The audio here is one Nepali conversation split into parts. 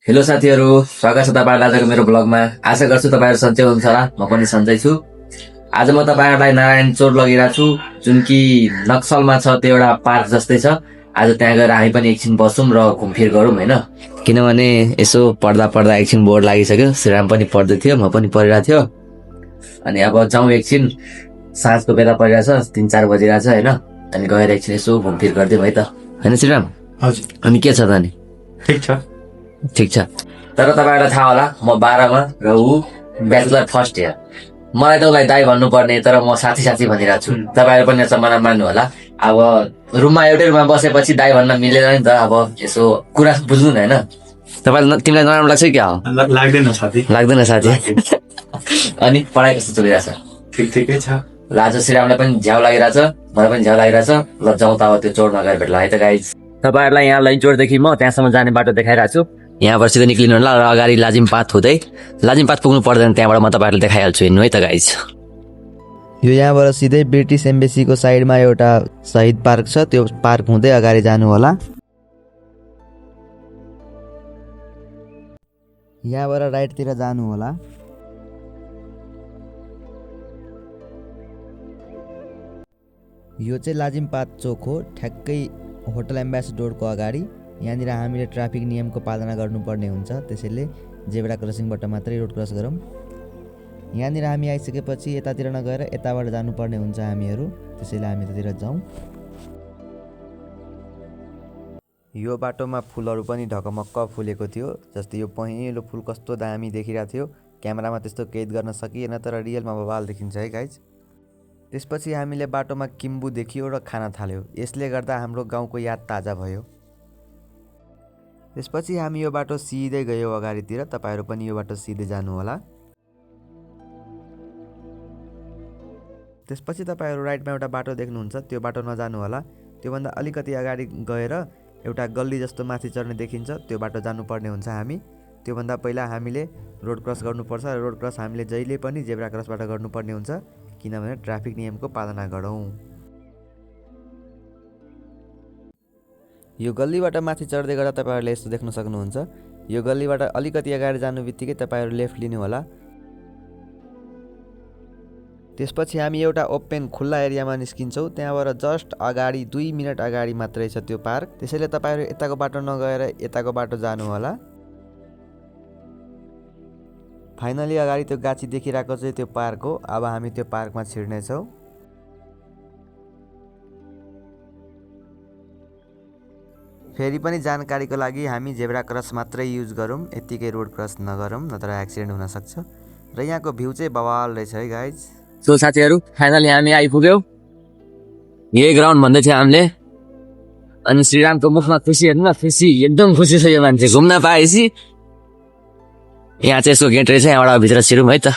हेलो साथीहरू, स्वागत छ तपाईँहरूलाई आजको मेरो ब्लगमा। आशा गर्छु तपाईँहरू सन्चै हुनुहुन्छ होला। म पनि सन्चै छु। आज म तपाईँहरूलाई नारायण चोर लगिरहेको छु, जुन कि नक्सलमा छ। त्यो एउटा पार्क जस्तै छ। आज त्यहाँ गएर हामी पनि एकछिन बसौँ र घुमफिर गरौँ होइन। किनभने यसो पढ्दा पढ्दा एकछिन बोर लागिसक्यो। श्रीराम पनि पढ्दै थियो, म पनि पढिरहेको थियो। अनि अब जाउँ एकछिन, साँझको बेला परिरहेछ, 3-4 बजिरहेछ होइन। अनि गएर एकछिन यसो घुमफिर गरिदिउँ है त, होइन श्रीराम? हजुर, अनि के छ त अनि? ठिक छ। तर तपाईँहरूलाई थाहा होला, म 12मा र ऊ ब्याचलर फर्स्ट इयर। मलाई त उसलाई दाइ भन्नुपर्ने, तर म साथी साथी भनिरहेको छु। तपाईँहरू पनि यसमा मलाई मान्नु होला। अब रुममा एउटै रुममा बसेपछि दाइ भन्न मिलेन नि त। अब यसो कुरा बुझ्नु न होइन। तिमीलाई नराम्रो लाग्छ क्या हो? लाग्दैन साथी। अनि पढाइ कस्तो चलिरहेछ? ठिकै छ। ल आज श्रीरामलाई पनि झ्याउ लागिरहेछ, मलाई पनि झ्याउ लागिरहेछ। ल जाउँ त अब त्यो चोरमा गएर भेट्ला है त गाइज। तपाईँहरूलाई यहाँ लैनचोरदेखि म त्यहाँसम्म जाने बाटो देखाइरहेको छु। यहाँबाट सिधै निक्लिनु होला र अगाडि लाजिमपात हुँदै, लाजिमपात पुग्नु पर्दैन, त्यहाँबाट म तपाईँहरूलाई देखाइहाल्छु। हिँड्नु है त गाइज। यो यहाँबाट सिधै ब्रिटिस एम्बेसीको साइडमा एउटा शहीद पार्क छ, त्यो पार्क हुँदै अगाडि जानु होला। यहाँबाट राइटतिर जानु होला। यो चाहिँ लाजिमपात चोक हो, ठ्याक्कै होटल एम्बेसडोरको अगाडि। यहाँनिर हामीले ट्राफिक नियमको पालना गर्नुपर्ने हुन्छ, त्यसैले जेब्रा क्रसिङबाट मात्रै रोड क्रस गरौँ। यहाँनिर हामी आइसकेपछि यतातिर नगएर यताबाट जानुपर्ने हुन्छ हामीहरू, त्यसैले हामी यतातिर जाउँ। यो बाटोमा फुलहरू पनि ढकमक्क फुलेको थियो, जस्तै यो पहेँलो फुल कस्तो दामी देखिरहेको थियो। क्यामेरामा त्यस्तो कैद गर्न सकिएन, तर रियलमा बवाल देखिन्छ है गाइज। त्यसपछि हामीले बाटोमा किम्बु देखियो र खान थाल्यो। यसले गर्दा हाम्रो गाउँको याद ताजा भयो। त्यसपछि हामी यो बाटो सिधै गयो अगाडितिर। तपाईँहरू पनि यो बाटो सिधै जानु होला। त्यसपछि तपाईँहरू राइटमा एउटा बाटो देख्नुहुन्छ, त्यो बाटो नजानु होला। त्योभन्दा अलिकति अगाडि गएर एउटा गल्ली जस्तो माथि चढ्ने देखिन्छ, त्यो बाटो जानुपर्ने हुन्छ हामी। त्योभन्दा पहिला हामीले रोड क्रस गर्नुपर्छ। रोड क्रस हामीले जहिले पनि जेब्रा क्रसबाट गर्नुपर्ने हुन्छ, किनभने ट्राफिक नियमको पालना गरौँ। यो गल्लीबाट माथि चढ्दै गर्दा तपाईँहरूले यस्तो देख्न सक्नुहुन्छ। यो गल्लीबाट अलिकति अगाडि जानु बित्तिकै तपाईँहरू लेफ्ट लिनु होला। त्यसपछि हामी एउटा ओपन खुल्ला एरियामा निस्किन्छौँ। त्यहाँबाट जस्ट अगाडि 2 मिनट अगाडि मात्रै छ त्यो पार्क, त्यसैले तपाईँहरू यताको बाटो नगएर यताको बाटो जानु होला। फाइनली अगाडि त्यो गाछी देखिरहेको चाहिँ त्यो पार्क हो। अब हामी त्यो पार्कमा छिर्नेछौँ। फेरि पनि जानकारीको लागि हामी जेब्रा क्रस मात्रै युज गरौँ, यत्तिकै रोड क्रस नगरौँ, नत्र एक्सिडेन्ट हुनसक्छ। र यहाँको भ्यू चाहिँ बवाल रहेछ है गाइज। सो साथीहरू, फाइनली हामी आइपुग्यौँ। यही ग्राउन्ड भन्दै थियो हामीले। अनि श्रीरामको मुखमा खुसी हेर्नु न, खुसी, एकदम खुसी छ यो मान्छे। घुम्न पाएपछि यहाँ चाहिँ यसको गेट रहेछ, यहाँबाट भित्र छिरौँ है त।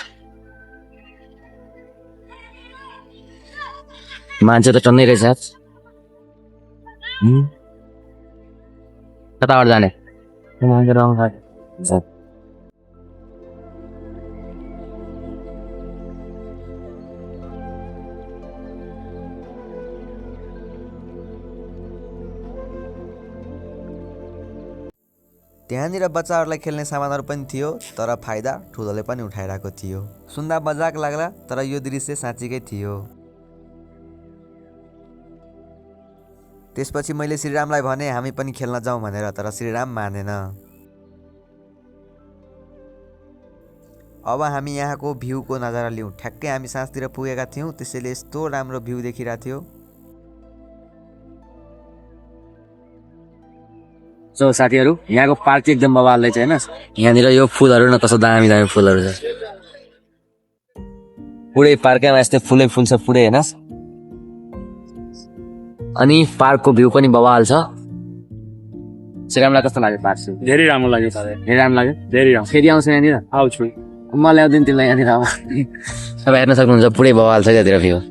मान्छे त टन्नै रहेछ। कताबाट जाने? त्यहाँनिर बच्चाहरूलाई खेल्ने सामानहरू पनि थियो, तर फाइदा ठुलोले पनि उठाइरहेको थियो। सुन्दा मजाक लाग्ला, तर यो दृश्य साँच्चीकै थियो। त्यसपछि मैले श्रीरामलाई भने हामी पनि खेल्न जाउँ भनेर, तर श्रीराम मानेन। अब हामी यहाँको भ्यूको नजारा लिउँ। ठ्याक्कै हामी साँझतिर पुगेका थियौँ, त्यसैले यस्तो राम्रो भ्यू देखिरहेको थियो। सो साथीहरू, यहाँको पार्क चाहिँ एकदम बवाल रहेछ होइन। यहाँनिर यो फुलहरू न कस्तो दामी दामी फुलहरू छ। पुरै पार्कमा यस्तै फुलै फुल छ पुरै होइन। अनि पार्कको भ्यू पनि बवाल छ। श्रीरामलाई कस्तो लाग्यो पार्क? धेरै राम्रो लाग्यो। धेरै राम्रो लाग्यो। धेरै राम्रो। फेरि आउँछ यहाँनिर? आउँछु। म ल्याउँदिन तिमीलाई यहाँनिर। अब तपाईँ हेर्न सक्नुहुन्छ, पुरै बवाल छ त्यहाँतिर भ्यू।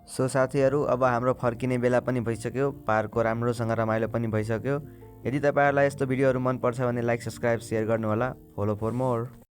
सो साथीहरू, अब हाम्रो फर्किने बेला पनि भइसक्यो। पार्कको राम्रोसँग रमाइलो पनि भइसक्यो। यदि तपाईँहरूलाई यस्तो भिडियोहरू मनपर्छ भने लाइक, सब्सक्राइब, सेयर गर्नुहोला। Follow for more.